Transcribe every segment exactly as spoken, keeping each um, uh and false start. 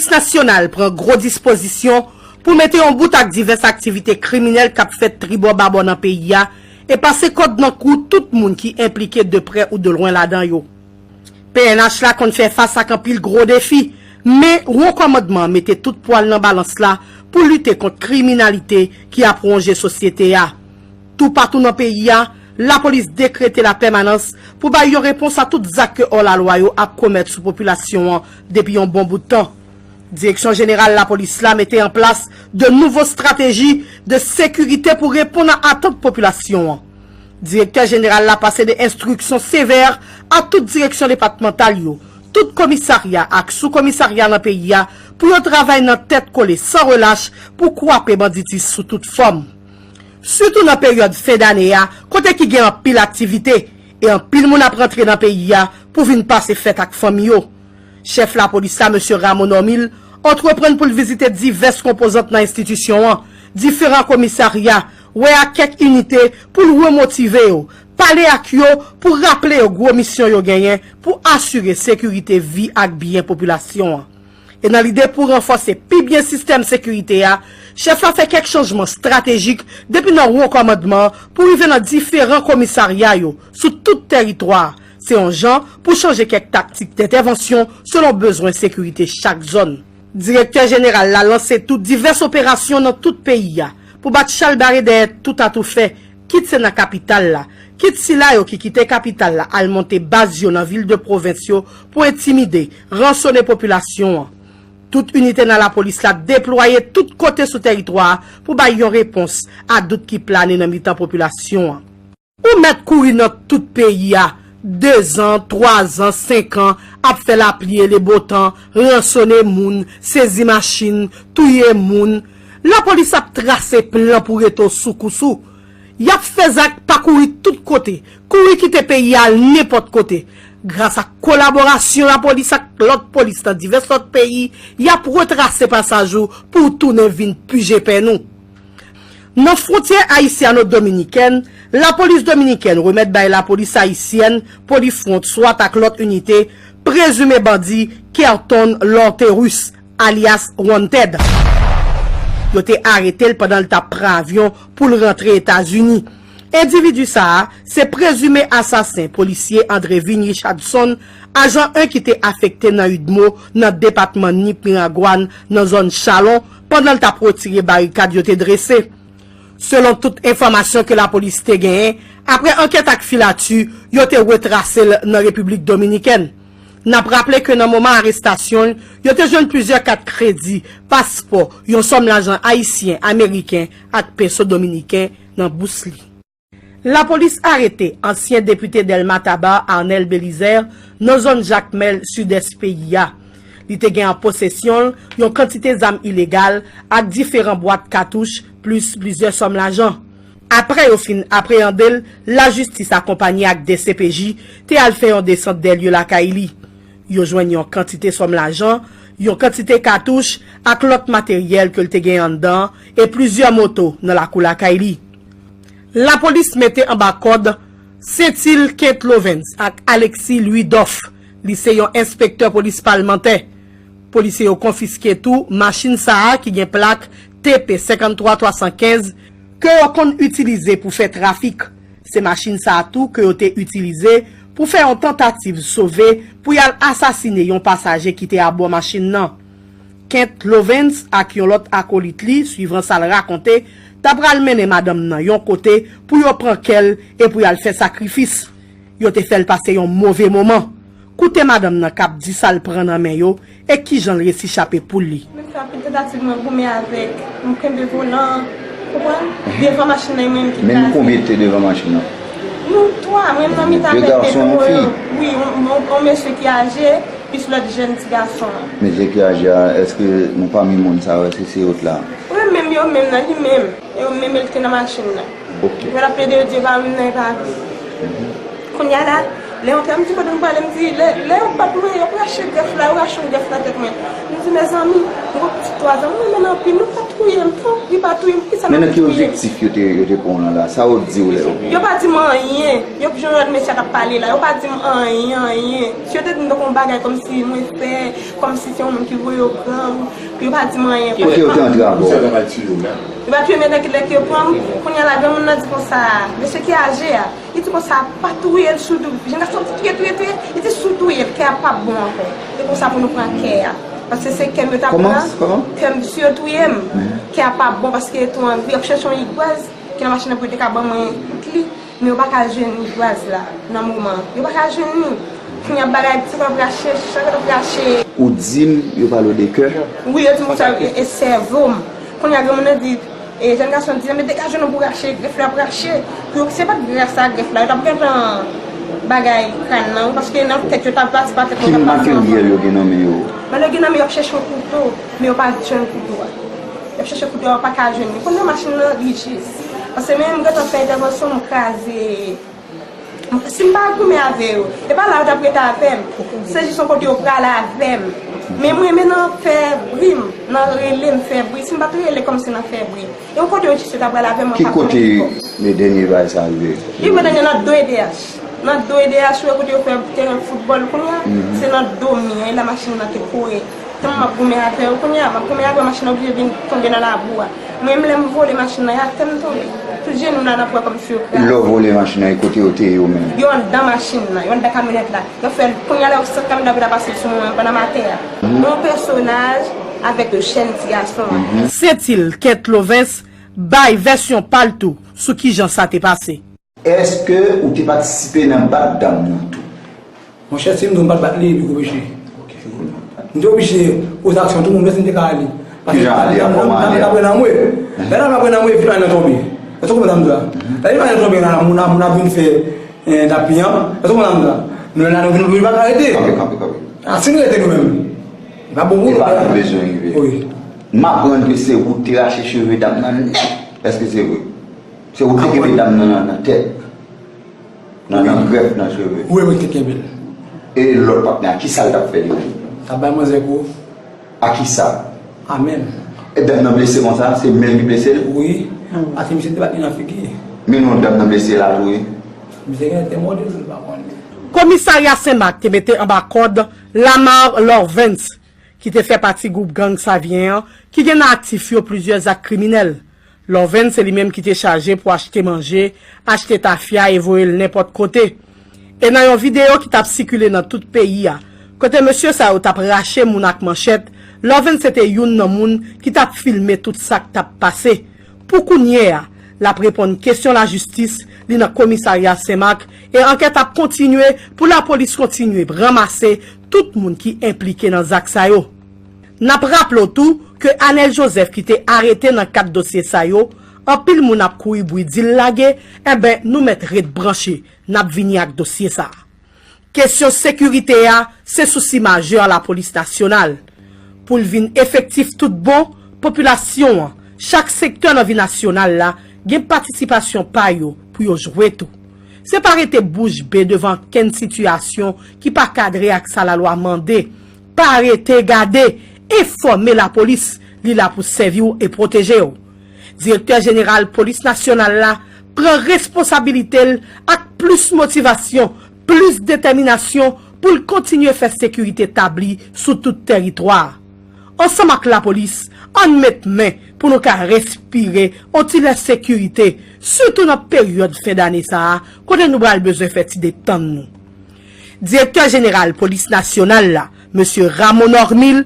Lapolis nasyonal pran gwo dispozisyon pou mete yon bout ak divès aktivite kriminèl k ap fèt tribò babò nan peyi a e pase kòd nan kou tout moun ki enplike de prè ou de lwen ladan yo. P N H la konn fè fas ak anpil gwo defi, men Wo Kòmandman an mete tout pwa l nan balans la pou lite kont kriminalite ki ap wonje sosyete a. Toupatou nan peyi a, lapolis dekrete lapèmanans pou bay yon repons a tout zak ke òlalwa yo ap komèt sou popilasyon an depi yon bon bout tan. Direksyon Jeneral Lapolis la mete an plas de nouvo estrateji de sekirite pou reponn a atant popilasyon an. Direktè Jeneral la pase de enstriksyon sevè a tout direksyon depatmantal yo, tout komisarya ak soukomisarya nan peyi a pou yo travay nan tèt kole san relach pou kwape banditis sou tout fòm. Sitou nan peryòd fen dane a, kote ki gen anpil aktivite e anpil moun ap rantre nan peyi a pou vin pase fèt ak fanmi yo. Chèf lapolis la, mesye Rameau Normil, antreprann pou l vizite divès konpozant nan enstitisyon an, diferan komisarya, wè ak kèk inite pou l remotive yo, pale ak yo pou raple yo gwo misyon yo genyen pou asire sekirite vi ak byen popilasyon an. E nan lide pou ranfòse pi byen sistèm sekirite a, chèf la fè kèk chanjman estratejik depi nan wo kòmandman an pou rive nan diferan komisarya yo sou tout tèritwa a. Se yon jan pou chanje kèk taktik dentèvansyon selon bezwen sekirite chak zòn. Direktè jeneral la lanse tou divès operasyon nan tout peyi a pou bat chalbare dèyè tout atoufè, kit se nan kapital la, kit sila yo ki kite kapital la al monte baz yo nan vil de pwovens yo pou entimide, ransone popilasyon an. Tout inite nan lapolis la deplwaye tout kote sou tèritwa a pou bay yon repons a dout ki plane nan mitan popilasyon an. Ou mèt kouri nan tout peyi a, dezan, twazan, senkan, ap fè lapli e lebotan, ransone moun, sezi machin, touye moun. Lapolis ap trase plan pou rete w sou kous ou. Y ap fè zak pa kouri tout kote, kouri kite peyi a al nenpòt kote. Gras ak kolaborasyon lapolis ak lòt polis nan divès lòt peyi, y ap retrase pasaj ou pou w tounen vin pije pèn ou. Nan fwontyè ayisyano-dominikèn, lapolis dominikèn remèt bay lapolis ayisyèn, Polifront, swat ak lòt inite, prezime bandi Kerton Lorterus, alyas Wanted. Yo te arete l pandan l t ap pran avyon pou l rantre Etazini. Endividi sa a, se prezime asasen polisye Andrevin Richardson, ajan en ki te afekte nan UDMO nan depatman Nip Miragwàn nan zòn Chalon, pandan l t ap retire barikad yo te drese. Selon tout enfòmasyon ke lapolis te genyen, apre ankèt ak filati, yo te retrase l nan Repiblik Dominikèn. N ap raple ke nan moman arestasyon l, yo te jwenn plizyè kat kredi, paspò, yon sòm lajan ayisyen, ameriken ak peso dominiken nan bous li. Lapolis arete ansyen depite Dèlma Taba, Arnel Belizaire, nan zòn Jakmèl, sidès peyi a. Li te gen an posesyon l yon kantite zam ilegal ak diferan bwat katouch, plis plizyè sòm lajan. Apre yo fin apreyande l, lajistis akonpanye ak D C P J te al fè yon desant dèlye lakay li. Yo jwenn yon kantite sòm lajan, yon kantite katouch ak lòt materyèl ke l te gen anndan an e plizyè moto nan lakou lakay li. Lapolis mete anba kòd Sentil Kent Lovens ak Alexis Louis Doff. Li se yon enspektè polis palmantè. Polisye yo konfiske tou machin sa a ki gen plak T P senkanntwa twasankenz ke yo konn itilize pou fè trafik. Se machin sa a tou ke yo te itilize pou fè yon tantativ sove pou y al asasine yon pasaje ki te abò machin nan. Kent Lovens ak yon lòt akolit li, swivan sa l rakonte, ta pral mennen madanm nan yon kote pou yo pran kè l e pou y al fè sakrifis. Yo te fè l pase yon move moman. Koute madanm nan k ap di sa l pran nan men yo e kijan l resi chape poul li. Mwen fè anpil tantativ mwen goumen avèk, mwen kenbe volan, konprann? Devan machin nan, e mwen menm ki kraze. Men nou konbyen te devan machin nan? Nou twa, mwen nan mitan avèk de gason, de twa yo. Wi, yon, yon, yon mesye ki aje, plis lòt jèn ti gason an. Mesye ki aje a, èske nou pami moun sa yo, èske se yo t la? Wi, menm yo menm nan, li menm. E yo menm, li te nan machin nan. Ok. Yo t ap plede, yo di yo pa menm nan, e pa vre. Kounye a la, lè yo te, m di kote m prale, m di, lè, lè yo bat mwen, yo ap rache grèf la, yo rache yon grèf nan tèt mwen. M di, mezanmi, m gon ti Vwazan mwen, men anpil, nou pa touye m, non, li pa touye m, poukisa n ap touye m? Men nan ki objektif yo te, yo te pran w lan la? Sa yo di w lè yo pran w? Yo pa di m anyen. Yo, jan lòt mesye a t ap pale la, yo pa di m anyen, anyen. Si yo te di m tankou yon bagay kòmsi mwen fè, kòmsi se yon moun ki voye yo pran m, yo pa di m anyen. Kote yo te antre avè w? Yo pa touye m, men nan ki lè ke yo pran m, kounye a la, granmoun nan di konsa, mesye ki aje a, li di konsa, pa touye l, sou dou, jèn gason di touye, touye, touye, li di sou touye l, kè a p ap bon ankò. Se konsa pou nou pran kè a. Paske se kè m yo t ap pran, kè m, si yo touye m, kè a p ap bon, paske yo tou anvi, y ap chèche yon igwaz ki nan machin nan pou yo te ka ban mwen kle, men yo pa ka jwenn igwaz la nan moman an. Yo pa ka jwenn li. Kounye a bagay, ti kò ap rache, chak lè ap rache. Ou di m yo pale w de kè? Wi, yo di m konsa, e, e sèvo m. Kounye a, granmoun nan di, e, jèn gason di, men degaje non pou rache, grèf la ap rache. Pou yo, se pa t gras a grèf la, yo t ap gentan bagay kràn nan, wi, paske nan tèt yo t ap pase pa tèt mwen, t ap pase anvan. Ki materyèl yo gen nan men yo? Bon, yo gen nan men yo ap chèche yon kouto, men yo pa jwenn kouto a. Y ap chèche kouto a, yo pa ka jwenn li. Kounye a machin nan, li jis. Paske menm m gentan fè entèvansyon, m kraze. Si m pa goumen avè yo, e pa la yo t ap rete avè m. Se jis yon kote yo prale avè m. Men mwen, men nan fè bri m, nan rele m fè bri. Si m pa t rele kòmsi nan fè bri. E yon kote yo jis yo t ap prale avè m, mwen pa konnen ki bò. Ki kote dènye bagay sa rive? Li rive dènye nan do E D H. Nan do E D H, ou wè kote yo fè teren foutbòl kounye a, se nan do mi an, e la machin nan te kore. Tann m ap goumen avè yo kounye a, m ap goumen avè yo, machin nan oblije vin tonbe nan labou a. Mwen menm, lè m vole machin nan, e atè m tonbe. Tout jenou m la, n ap wè kòmsi yo kraze. Lè w vole machin nan, e kote yo te ye w menm? Yo anndan machin nan, yo anndan kamyonèt la. Yo fè l, kounye a la, yo sot kamyonèt la pou ta pase sou mwen, pandan m atè a. Yon pèsonaj avèk de jèn ti gason an. Sentil Kent Lovens bay vèsyon pa l tou sou kijan sa te pase. Èske ou te patisipe nan bat dam nan tou? Monchè, si m di w m pa t bat li, li oblije. M te oblije poze aksyon tou moun, menm si m te ka ale. Kijan ale a, kòman ale a? Dam nan pran nan mwen. Lè dam nan pran nan mwen, epi dam nan tonbe. Èske w konprann sa m di w la? Lè dam nan tonbe la, moun ap, moun ap vin fè, eh, tapi an. Èske w konprann sa m di w la? Nou la, nou vin, nou pa ka rete. Kanpe, kanpe, kanpe. A, si nou rete nou menm, li pa bon pou nou. E pa la bezwen rive. Wi. M aprann ke se ou k te rache cheve dam nan nèt. Èske se vre? Se ou ki te kenbe dam nan nan, nan tèt, nan, nan grèf, nan cheve. Wi, mwen ki te kenbe l. E lòt patnè a, kisa l t ap fè li menm? T ap bay manzè kou. A kisa? A men l. E dam nan blese konsa, se men l ki blese l? Wi. Paske misye te bat li nan figi. Men non, dam nan blese la tou, wi. Misye genlè te mòde l, m pa konnen. Komisarya Senmak te mete anba kòd Lamar Lorvens, ki te fè pati gwoup gang Savyen an, ki gen nan aktif yo plizyè zak kriminèl. Lorvens se li menm ki te chaje pou achte manje, achte tafya e voye l nenpòt kote. E nan yon videyo ki t ap sikile nan tout peyi a, kote mesye sa yo t ap rache moun ak manchèt, Lorvens se te youn nan moun ki t ap filme tout sa k t ap pase. Pou kounye a, l ap reponn kesyon lajistis, li nan komisarya Senmak, e ankèt ap kontinye pou lapolis kontinye ranmase tout moun ki enplike nan zak sa yo. N ap raple w tou ke Anel Joseph ki te arete nan kad dosye sa yo, anpil moun ap kouri bri di l lage, enben nou mèt ret branche, n ap vini ak dosye sa a. Kesyon sekirite a se sousi majè lapolis nasyonal. Pou l vin efektif tout bon, popilasyon an, chak sektè nan vi nasyonal la, gen patisipasyon pa yo pou yo jwe tou. Se pa rete bouch be devan okenn sitiyasyon ki pa kadre ak sa lalwa mande. Pa rete gade, enfòme lapolis, li la pou sèvi w e pwoteje w. Direktè jeneral polis nasyonal la pran responsabilite l ak plis motivasyon, plis detèminasyon pou l kontinye fè sekirite tabli sou tout tèritwa a. Ansanm ak lapolis, ann met men pou nou ka respire on ti lè sekirite, sitou nan peryòd fen dane sa a, kote nou pral bezwen fè ti detann nou. Direktè jeneral polis nasyonal la, mesye Ramon Normil,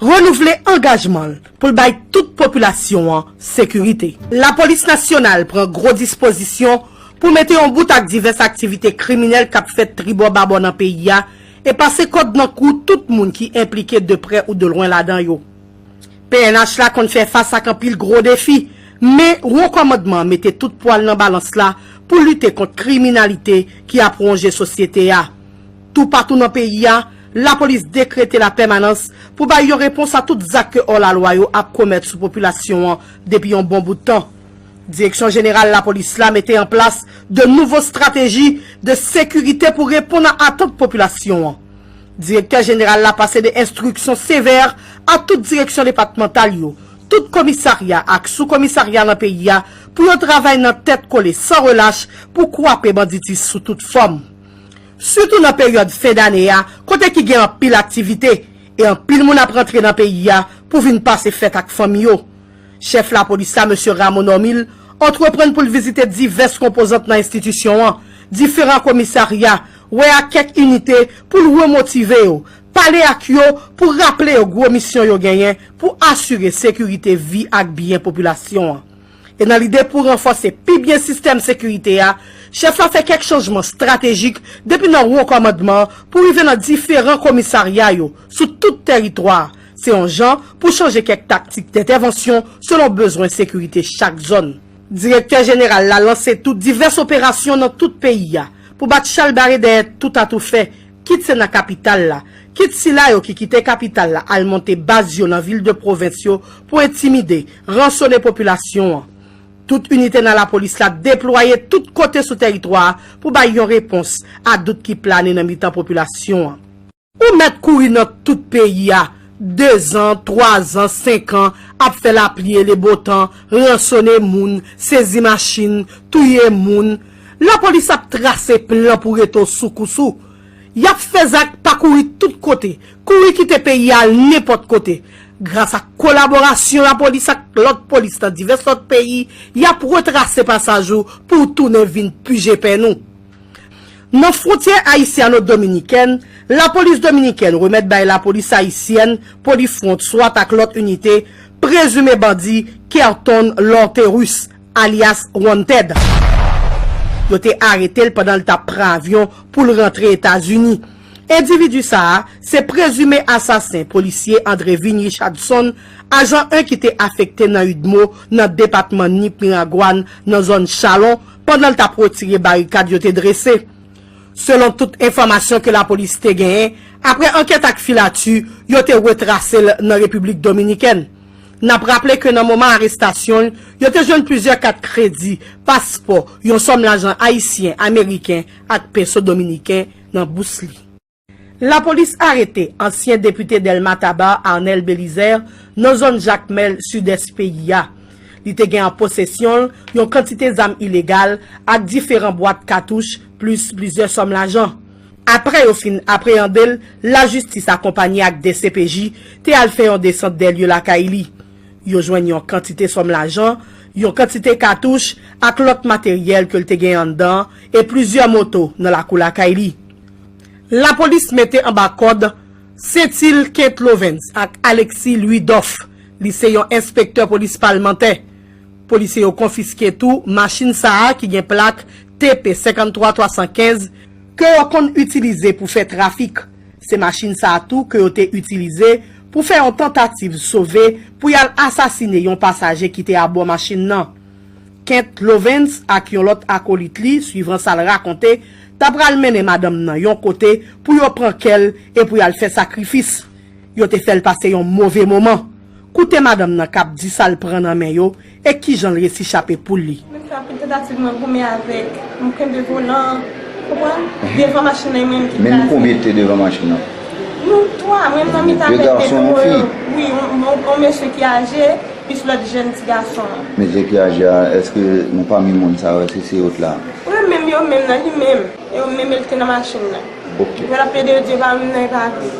renouvle angajman l pou l bay tout popilasyon an sekirite. Lapolis nasyonal pran gwo dispozisyon pou mete yon bout ak divès aktivite kriminèl k ap fèt tribò babò nan peyi a e pase kòd nan kou tout moun ki enplike de prè ou de lwen ladan yo. P N H la konn fè fas ak anpil gwo defi, men wo kòmandman an mete tout pwa l nan balans la pou lite kont kriminalite ki ap wonje sosyete a. Toupatou nan peyi a, lapolis dekrete lapèmanans pou bay yon repons a tout zak ke òlalwa yo ap komèt sou popilasyon an depi yon bon bout tan. Direksyon jeneral lapolis la mete an plas de nouvo estrateji de sekirite pou reponn a atant popilasyon an. Direktè jeneral la pase de enstriksyon sevè a tout direksyon depatmantal yo, tout komisarya ak soukomisarya nan peyi a pou yo travay nan tèt kole san relach pou kwape banditis sou tout fòm. Sitou nan peryòd fen dane a, kote ki gen anpil aktivite e anpil moun ap rantre nan peyi a pou vin pase fèt ak fanmi yo. Chèf lapolis la, mesye Rameau Normil, antreprann pou l vizite divès konpozant nan enstitisyon an, diferan komisarya, wè ak kèk inite pou l remotive yo, pale ak yo pou raple yo gwo misyon yo genyen pou asire sekirite vi ak byen popilasyon an. E nan lide pou ranfòse pi byen sistèm sekirite a, chèf la fè kèk chanjman estratejik depi nan wo kòmandman an pou rive nan diferan komisarya yo sou tout tèritwa a. Se yon jan pou chanje kèk taktik dentèvansyon selon bezwen sekirite chak zòn. Direktè jeneral la lanse tou divès operasyon nan tout peyi a pou bat chalbare dèyè tout atoufè, kit se nan kapital la, kit sila yo ki kite kapital la al monte baz yo nan vil de pwovens yo pou entimide, ransone popilasyon an. Tout inite nan lapolis la deplwaye tout kote sou tèritwa a pou bay yon repons a dout ki plane nan mitan popilasyon an. Ou mèt kouri nan tout peyi a, dezan, twazan, senkan, ap fè lapli e lebotan, ransone moun, sezi machin, touye moun. Lapolis ap trase plan pou rete w sou kous ou. Y ap fè zak pa kouri tout kote, kouri kite peyi a al nenpòt kote. Gras ak kolaborasyon lapolis ak lòt polis nan divès lòt peyi, y ap retrase pasaj ou pou w tounen vin pije pèn ou. Nan fwontyè ayisyano-dominikèn, lapolis dominikèn remèt bay lapolis ayisyèn, Polifront, swat ak lòt inite, prezime bandi Kerton Lorterus, alyas Wanted. Yo te arete l pandan l t ap pran avyon pou l rantre Etazini. Endividi sa a se prezime asasen polisye Andrevin Richardson, ajan en ki te afekte nan UDMO nan depatman Nip Miragwàn nan zòn Chalon, pandan l t ap retire barikad yo te drese. Selon tout enfòmasyon ke lapolis te genyen, apre ankèt ak filati, yo te retrase l nan Repiblik Dominikèn. N ap raple ke nan moman arestasyon l, yo te jwenn plizyè kat kredi, paspò, yon sòm lajan ayisyen, ameriken ak peso dominiken nan bous li. Lapolis arete ansyen depite Dèlma Taba, Arnel Belizaire, nan zòn Jakmèl, sidès peyi a. Li te gen an posesyon l yon kantite zam ilegal ak diferan bwat katouch, plis plizyè sòm lajan. Apre yo fin apreyande l, lajistis akonpanye ak D C P J te al fè yon desant dèlye lakay li. Yo jwenn yon kantite sòm lajan, yon kantite katouch ak lòt materyèl ke l te gen anndan an e plizyè moto nan lakou lakay li. Lapolis mete anba kòd Sentil Kent Lovens ak Alexis Louis Doff. Li se yon enspektè polis palmantè. Polisye yo konfiske tou machin sa a ki gen plak T P senkanntwa twa san kenz ke yo konn itilize pou fè trafik. Se machin sa a tou ke yo te itilize pou fè yon tantativ sove pou y al asasine yon pasaje ki te abò machin nan. Kent Lovens ak yon lòt akolit li, swivan sa l rakonte, ta pral mennen madanm nan yon kote pou yo pran kè l e pou y al fè sakrifis. Yo te fè l pase yon move moman. Koute madanm nan k ap di sa l pran nan men yo e kijan l resi chape poul li. Mwen fè anpil tantativ mwen goumen avèk, mwen kenbe volan, konprann? Devan machin nan, e mwen menm ki kraze. Men nou konbyen te devan machin nan? Nou twa, mwen nan mitan avèk de gason, de twa yo. Wi, yon, yon, yon mesye ki aje, plis lòt jèn ti gason an. Mesye ki aje a, èske nou pami moun sa yo, èske se yo t la? Wi, menm yo menm nan, li menm. E yo menm yo ki te nan machin nan. Ok. Yo t ap plede yo di yo pa menm nan, yo pa vle.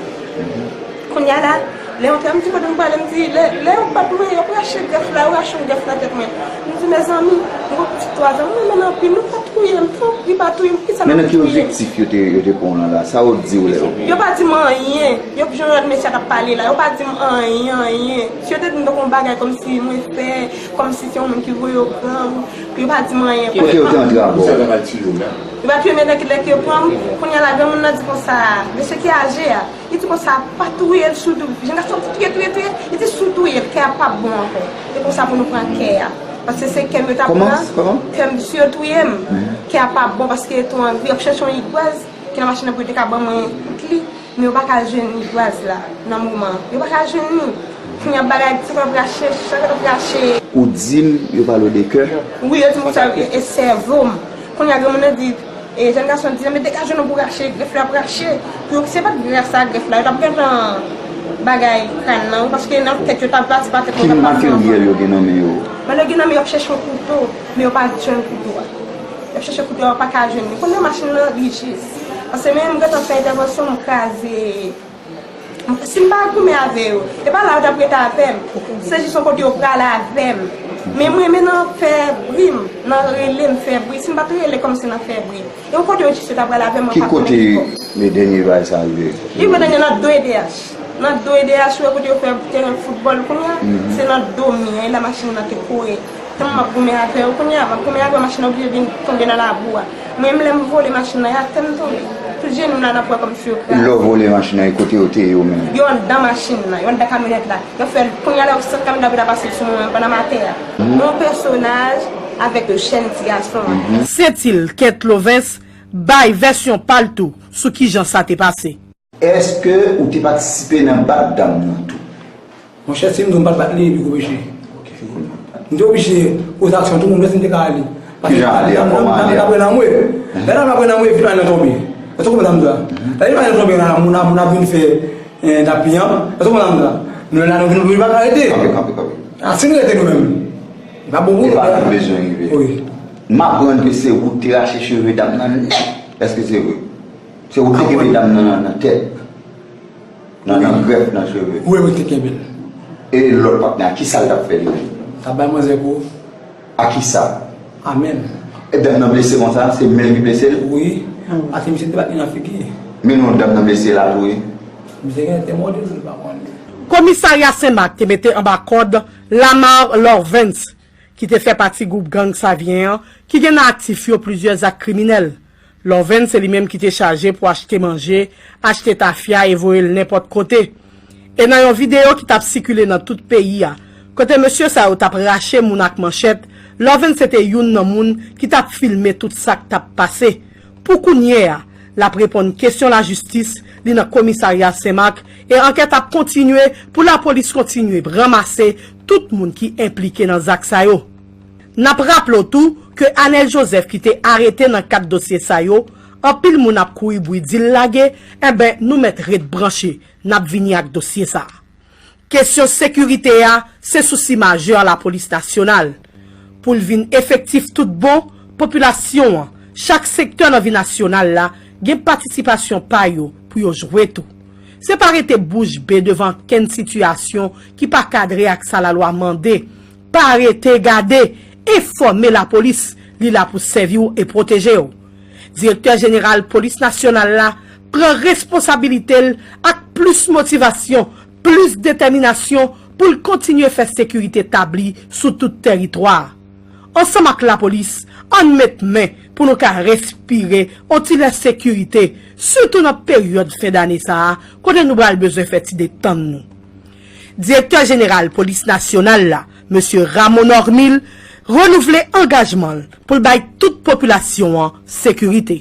Kounye a la, lè yon tè, m di kote m prale, m di, lè, lè yo bat mwen, yo rache grèf la, yo rache yon grèf nan tèt mwen. M di, mezanmi, m gon pitit twa zan, m renmen l anpil, nou pa touye m, tanpri pa touye m, poukisa nou touye m? Men nan ki objektif yo te, yo te pran w lan la? Sa yo di w lè yo pran w? Yo pa di m anyen, yo jan lòt mesye a t ap pale la, yo pa di m anyen, anyen. Si yo te di m tankou yon bagay kòmsi mwen fè, kòmsi se yon moun ki voye yo pran m, yo pa di m anyen. Kote yo te antre avè w? Yo pa touye m, men nan kilè ke yo pran m, kounye a la, granmoun nan di konsa, mesye ki aje a, li di konsa, pa touye l, si w tou-, jan gason ti touye, touye, touye, li di si w touye l, kè a p ap bon ankò. Se konsa pou nou pran kè a. Paske se kè m yo t ap pran. Kòman? Kè m, si yo touye m, kè a p ap bon, paske tou anvi, y ap chèche yon igwaz ki nan machin nan pou yo te ka ban mwen tout li, men yo pa ka jwenn igwaz la nan moman an. Yo pa ka jwenn li. Kounye a bagay ti kòb rache, chak lòt rache. Ou di m yo pale w de kè? Wi, yo di m konsa, e sèvo m. Kounye a granmoun nan di, E jèn gason di, "Men degaje nou pou rache grèf la, ap rache." Pou yo, se pa t gras a grèf la, yo t ap gentan bagay kran nan, paske nan tèt yo t ap pati pa tèt yo t ap pati nan. Ki materyèl yo gen nan men yo? Men yo gen nan men yo ap chèche yon kouto, men yo pa jwenn kouto a. Yo ap chèche kouto a, yo pa ka jwenn li. Kounye a machin nan rijis. Paske menm m gentan fè entèvansyon, m kraze. Si m pa goumen avè yo, e pa la yo t ap rete avè m. Se jis yon kote yo prale avè m. Men mwen renmen nan fè bri m, nan rele m fè bri. Si m pa t rele kòmsi nan fè bri. E yon kote yo jis yo ta pral avè m, mwen pa konnen ki kote. Ki kote le dènye bagay sa rive? Li rive dènye nan do E D H. Nan do E D H, ou wè kote yo fè teren foutbòl kounye a, se nan do mi an, e la machin nan te kore. Tann m ap goumen avè yo kounye a, m ap goumen avè yo, machin nan oblije vin tonbe nan labou a. Mwen menm, lè m vole machin nan, e atè m tonbe. Tout jenou m la, n ap wè kòmsi yo kraze. Lè w vole machin nan, e kote yo te ye yo menm? Yo anndan machin nan, yo anndan kamyonèt la. Yo fè l, kounye a la, yo sot kamyonèt la pou ta pase sou mwen, pandan m atè a. Yon pèsonaj avèk yon jèn ti gason. Sentil Kent Lovens bay vèsyon pa l tou sou kijan sa te pase. Èske ou te patisipe nan bat dam nan tou? Monchè, si m di w m pa t bat li, epi gwo peche. M te oblije poze aksyon, tout moun wè si m te ka ale. Kijan ale a? Kòman ale a? Dam nan pran nan mwe. Lè dam nan pran nan mwe, epi machin nan tonbe. Èske w konprann sa m di w la? Lè machin nan tonbe la, moun ap, moun ap vin fè eh, dappiyan. Èske w konprann sa m di w la? Nou la, nou vin, nou pa ka rete. Kanpe, kanpe, kanpe. A, si nou rete nou menm, li pa bon pou nou. E pa nou bezwen rive. Wi. M aprann ke se ou ki te rache cheve dam nan nèt. Èske se vre? Se ou ki te kenbe dam nan nan, nan tèt. Nan, nan grèf nan cheve. Wi, wi, te kenbe l. E lòt patnè a, kisa l t ap fè li menm? T ap bay manzè kou. A kisa? A men l. E dam nan blese konsa, se men l ki blese l? Wi. Paske misye te bat li nan figi. Men non dam nan blese la tou, wi. Misye gen te mòde l, m pa konnen. Komisarya Senmak te mete anba kòd Lamar Lorvens, ki te fè pati gwoup gang Savyen an, ki gen nan aktif yo plizyè zak kriminèl. Lorvens se li menm ki te chaje pou achte manje, achte tafya e voye l nenpòt kote. E nan yon videyo ki t ap sikile nan tout peyi a, kote mesye sa yo t ap rache moun ak manchèt, Lorvens se te youn nan moun ki t ap filme tout sa k t ap pase. Pou kounye a, l ap reponn kesyon lajistis, li nan komisarya Senmak, e ankèt ap kontinye pou lapolis kontinye ranmase tout moun ki enplike nan zak sa yo. N ap raple w tou ke Anel Joseph ki te arete nan kad dosye sa yo, anpil moun ap kouri bri di l lage, enben nou mèt ret branche, n ap vini ak dosye sa a. Kesyon sekirite a se sousi majè lapolis nasyonal. Pou l vin efektif tout bon, popilasyon an, chak sektè nan vi nasyonal la, gen patisipasyon pa yo pou yo jwe tou. Se pa rete bouch be devan kenn sitiyasyon ki pa kadre ak sa lalwa mande. Pa rete gade, enfòme lapolis, li la pou sèvi w e pwoteje w. Direktè jeneral polis nasyonal la pran responsabilite l ak plis motivasyon, plis detèminasyon pou l kontinye fè sekirite tabli sou tout tèritwa a. Ansanm ak lapolis, ann met men pou nou ka respire on ti lè sekirite, sitou nan peryòd fen dane sa a, kote nou pral bezwen fè ti detann nou. Direktè jeneral polis nasyonal la, mesye Rameau Normil, renouvle angajman l pou l bay tout popilasyon an sekirite.